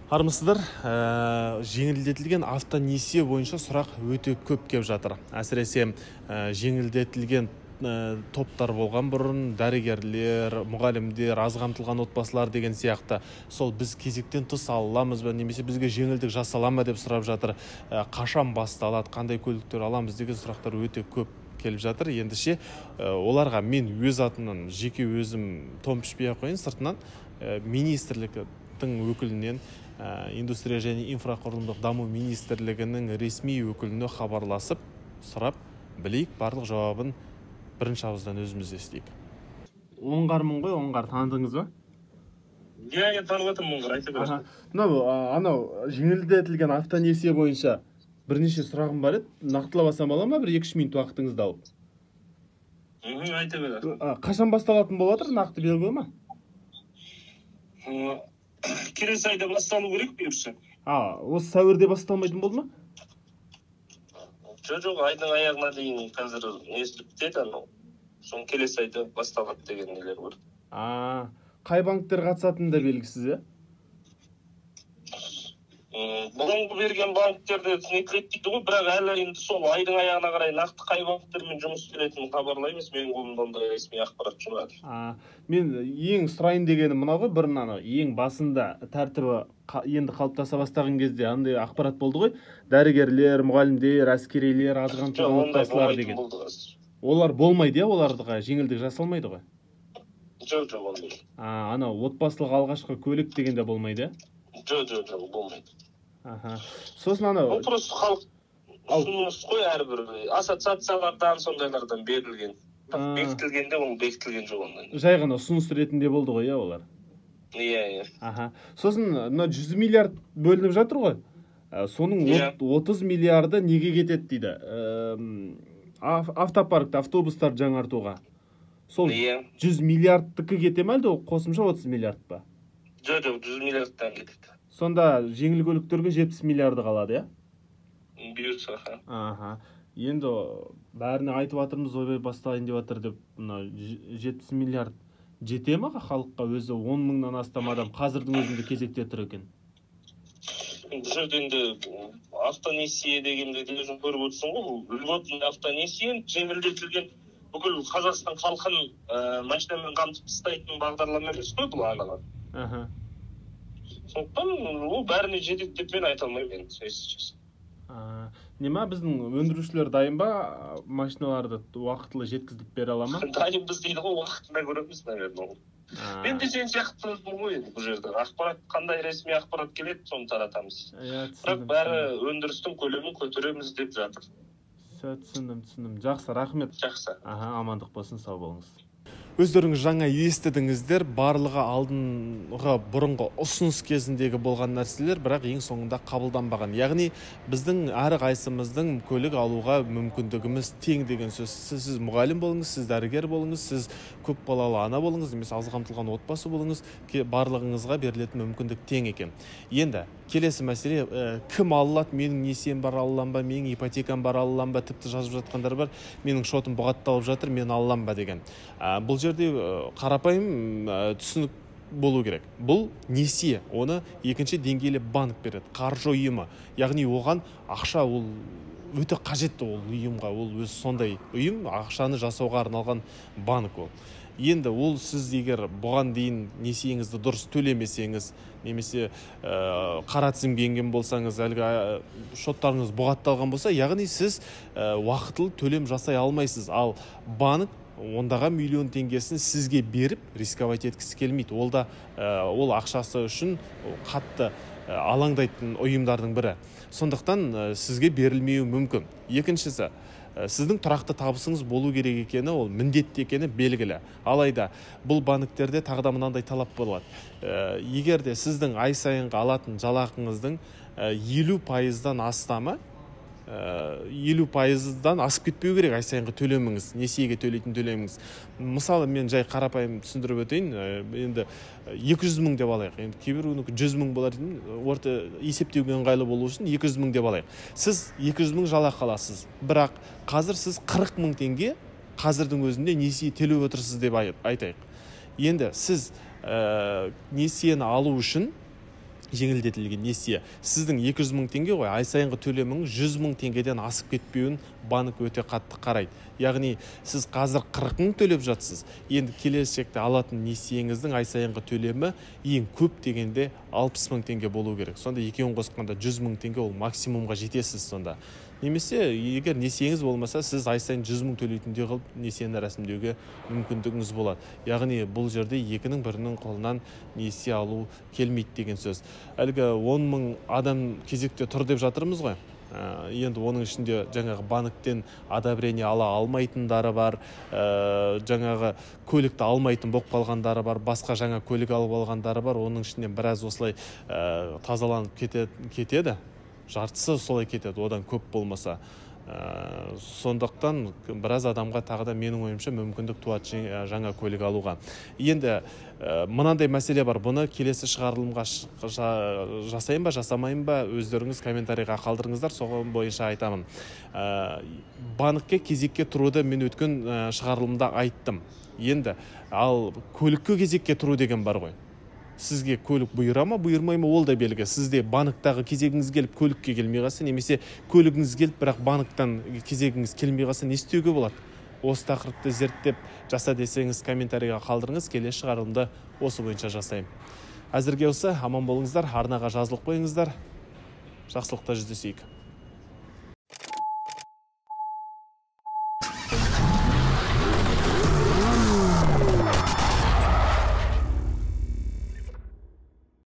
Армысыздар, жеңілдетілген автонесие бойынша сұрақ өте көп кеп жатыр. Әсіресе жеңілдетілген топтар болған бұрын, дәрігерлер, мұғалімдер, аз қамтылған отбасылар деген сияқты. Сол біз кезектен тыс ала аламыз ба, немесе бізге жеңілдік жасала ма деп сұрап жатыр. Қашан басталады, қандай көліктер аламыз деген сұрақтар өте көп келіп жатыр. Ендеше оларға мен өз атымнан, жеке өзім тон пішпей ақ қояйын, сыртынан министрліктің өкілінен, Индустрия және инфрақұрылымдық даму министрлігінің ресми өкіліне хабарласып сұрап білейік, барлық жауабын бірінші ауыздан өзіміз естейік. Оңғармын ғой, Оңғар, таныдыңыз ба? Иә, танып жатырмын, Оңғар, айта бер. Мынау анау жеңілдетілген автонесие бойынша бірнеше сұрағым бар еді, нақтылап алсам бола ма, бір 2-3 минут уақытыңызды алып? Айта бер. Қашан басталатын болып жатыр, нақты белгілі ма? Келесі айда басталу керек, бұйырса. Осы сәуірде басталмайтын болды ма? Жоқ, айдың аяғына дейін қазір несі бітеді анау. Соң келесі айда басталады деген нелер бар. Қай банктер қатысатыны да белгісіз, иә? Бұрынғы берген банктерде нетіледі дейді ғой, бірақ әлі енді сол айдың аяғына қарай нақты қай банктермен жұмыс істелетінін хабарлаймыз. Менің қолымда ондай ресми ақпарат жоқ әлі. Мен ең сұрайын дегенім мынау ғой, бұрын анау ең басында тәртібі енді қалыптаса бастаған кезде андай ақпарат болды ғой, дәрігерлер, мұғалімдер, әскерилер, аз қамтылған отбасылар деген. Олар болмайды, иә, оларға жеңілдік жасалмайды ғой? Жоқ, ондай. Анау отбасылық алғашқы көлік деген де болмайды, иә? Жоқ, болмайды. Сосын анау ол просто халық ұсыныс қой, әрбір ассоциациялардан, сондайлардан берілген. Бекітілгенде ол бекітілген жоқ ондай. Жай ғана ұсыныс ретінде болды ғой, иә, олар? Иә. Сосын мына 100 миллиард бөлініп жатыр ғой. Соның 30 миллиарды неге кетеді дейді? Автопаркті, автобустарды жаңартуға. Сол 100 миллиардтікі кете ме, әлде ол қосымша 30 миллиард па? Жоқ, 100 миллиардтан кетеді. Сонда жеңіл көліктерге 70 миллиарды қалады, иә? Бұйырса. Енді бәріне айтып жатырмыз, ойбай бастайын деп жатыр деп, мына 70 миллиард жете ме халыққа? Өзі 10 мыңнан астам адам қазірдің өзінде кезекте тұр екен. Бұл жерде енді автонесие дегенде де өзің көріп отырсың ғой, бұл льготный автонесие, жеңілдетілген бүкіл Қазақстан халқын машинамен қамтып тастайтын бағдарлама емес қой бұл анығы. Сондықтан ол бәріне жетеді деп мен айта алмаймын енді, если честно. Нема, біздің өндірушілер дайын ба? Машиналарды уақытылы жеткізіп бере ала ма? Дайынбыз дейді ғой, уақытында көреміз, наверное, ол. Мен де сен сияқтымын ғой енді бұл жерде. Ақпарат, қандай ресми ақпарат келеді, соны таратамыз. Бірақ бәрі өндірістің көлемін көтереміз деп жатыр. Түсіндім. Жақсы, рахмет. Жақсы. Амандық болсын, сау болыңыз. Өздеріңіз жаңа естідіңіздер, барлығы алдыңғы бұрынғы ұсыныс кезіндегі болған нәрселер, бірақ ең соңында қабылданбаған. Яғни біздің әрқайсымыздың көлік алуға мүмкіндігіміз тең деген сөз. Сіз мұғалім болыңыз, сіз дәрігер болыңыз, сіз көп балалы ана болыңыз, немесе аз қамтылған отбасы болыңыз, барлығыңызға берілетін мүмкіндік тең екен. Енді келесі мәселе, кім алады, менің несием бар алам ба, менің ипотекам бар алам ба, тіпті жазып жатқандар бар, менің шотым бұғатталып жатыр, мен алам ба деген. Бұл жерде қарапайым түсінік болу керек. Бұл несие, оны екінші деңгейлі банк береді, қаржы ұйымы. Яғни оған ақша ол өте қажетті ол ұйымға, ол өзі сондай ұйым, ақшаны жасауға арналған банк ол. Енді ол сіз егер бұған дейін несиеңізді дұрыс төлемесеңіз, немесе қара тізімге енген болсаңыз, әлгі шоттарыңыз бұғатталған болса, яғни сіз уақытылы төлем жасай алмайсыз. Ал банк ондаған миллион теңгесін сізге беріп рисковать еткісі келмейді. Ол да ол ақшасы үшін қатты алаңдайтын ұйымдардың бірі. Сондықтан сізге берілмеуі мүмкін. Екіншісі, сіздің тұрақты табысыңыз болу керек екені, ол міндетті екені белгілі. Алайда бұл банктерде тағы да мынандай талап болады. Егер де сіздің ай сайынғы алатын жалақыңыздың 50%-дан астамы, 50%-дан асып кетпеу керек ай сайынғы төлеміңіз, несиеге төлейтін төлеміңіз. Мысалы, мен жай қарапайым түсіндіріп өтейін, енді 200 мың деп алайық. Енді кейбіреуінікі 100 мың болар деймін, орта есептеуге ыңғайлы болу үшін 200 мың деп алайық. Сіз 200 мың жалақы аласыз, бірақ қазір сіз 40 мың теңге қазірдің өзінде несие төлеп отырсыз деп айтайық. Енді сіз несиені алу үшін Жеңілдетілген несие. Сіздің 200 мың теңге ғой, ай сайынғы төлеміңіз 100 мың теңгеден асып кетпеуін банк өте қатты қарайды. Яғни сіз қазір 40 мың төлеп жатсыз, енді келешекте алатын несиеңіздің ай сайынғы төлемі ең көп дегенде 60 мың теңге болу керек. Сонда екеуін қосқанда 100 мың теңге, ол максимумға жетесіз сонда. Немесе егер несиеңіз болмаса, сіз ай сайын 100 мың төлейтіндей қылып несиені рәсімдеуге мүмкіндігіңіз болады. Яғни бұл жерде екінің бірінің қолынан несие алу келмейді деген сөз. Әлгі 10 мың адам кезекте тұр деп жатырмыз ғой. Енді оның ішінде жаңағы банктен одобрение ала алмайтындары бар, жаңағы көлікті алмайтын болып қалғандары бар, басқа жаңа көлік алып алғандары бар. Оның ішінен біраз осылай тазаланып кетеді. Жартысы солай кетеді, одан көп болмаса. Сондықтан біраз адамға тағы да, менің ойымша, мүмкіндік туады жаңа көлік алуға. Енді мынандай мәселе бар, бұны келесі шығарылымға жасайын ба, жасамайын ба, өздеріңіз комментарийға қалдырыңыздар, соған бойынша айтамын. Банкке кезекке тұруды мен өткен шығарылымда айттым. Енді ал көлікке кезекке тұру деген бар ғой. Сізге көлік бұйыра ма, бұйырмай ма, ол да белгі. Сізде банктағы кезегіңіз келіп, көлікке келмей қалса, немесе көлігіңіз келіп, бірақ банктан кезегіңіз келмей қалса, не істеуге болады? Осы тақырыпты зерттеп жаса десеңіз, комментарийға қалдырыңыз, келесі шығарылымды осы бойынша жасаймын. Әзірге осы, аман болыңыздар, арнаға жазылып қойыңыздар. Жақсылықта жүздесейік.